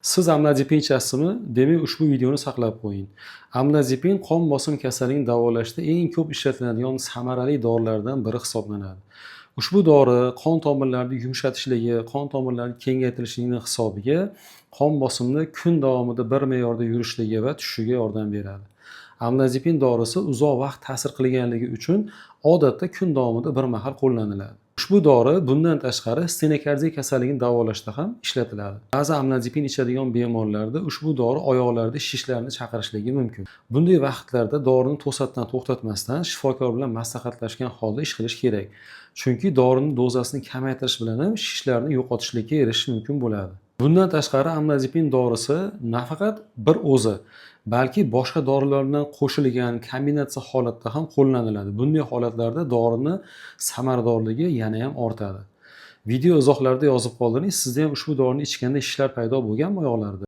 Siz amlodipin ichasizmi? Demak, ushbu videoni saqlab qo'ying. Amlodipin qon bosim kasalligini davolashda eng ko'p ishlatiladigan samarali dorilardan biri hisoblanadi. Ushbu dori qon tomirlarini yumshatishligi, qon tomirlarini kengaytirishligini hisobiga qon bosimni kun davomida bir me'yorda yurishligi va tushishiga yordam beradi. Amlodipin dorisi uzoq vaqt ta'sir qilganligi uchun odatda kun davomida bir mahal qo'llaniladi. Ushbu dori bundan tashqari stenokardiya kasalligini davolashda ham ishlatiladi. Ba'zi amlodipin ichadigan bemorlarda ushbu dori oyoqlarida shishlarni chaqirishligi mumkin. Bunday vaqtlarda dorini to'satdan to'xtatmasdan, shifokor bilan maslahatlashgan holda ish qilish kerak. Chunki dorini dozasini kamaytirish bilan ham shishlarni yo'qotishlikka erishish mumkin bo'ladi. Bundan tashqari, amlodipin dorisi nafaqat bir o'zi, balki boshqa dorilar bilan qo'shilgan kombinatsiya holatda ham qo'llaniladi. Bunday holatlarda dorini samaradorligi yana ham ortadi. Video izohlarida yozib qoldiring, sizda ham ushbu dorini ichganda shishlar paydo bo'lganmi oyoqlarda?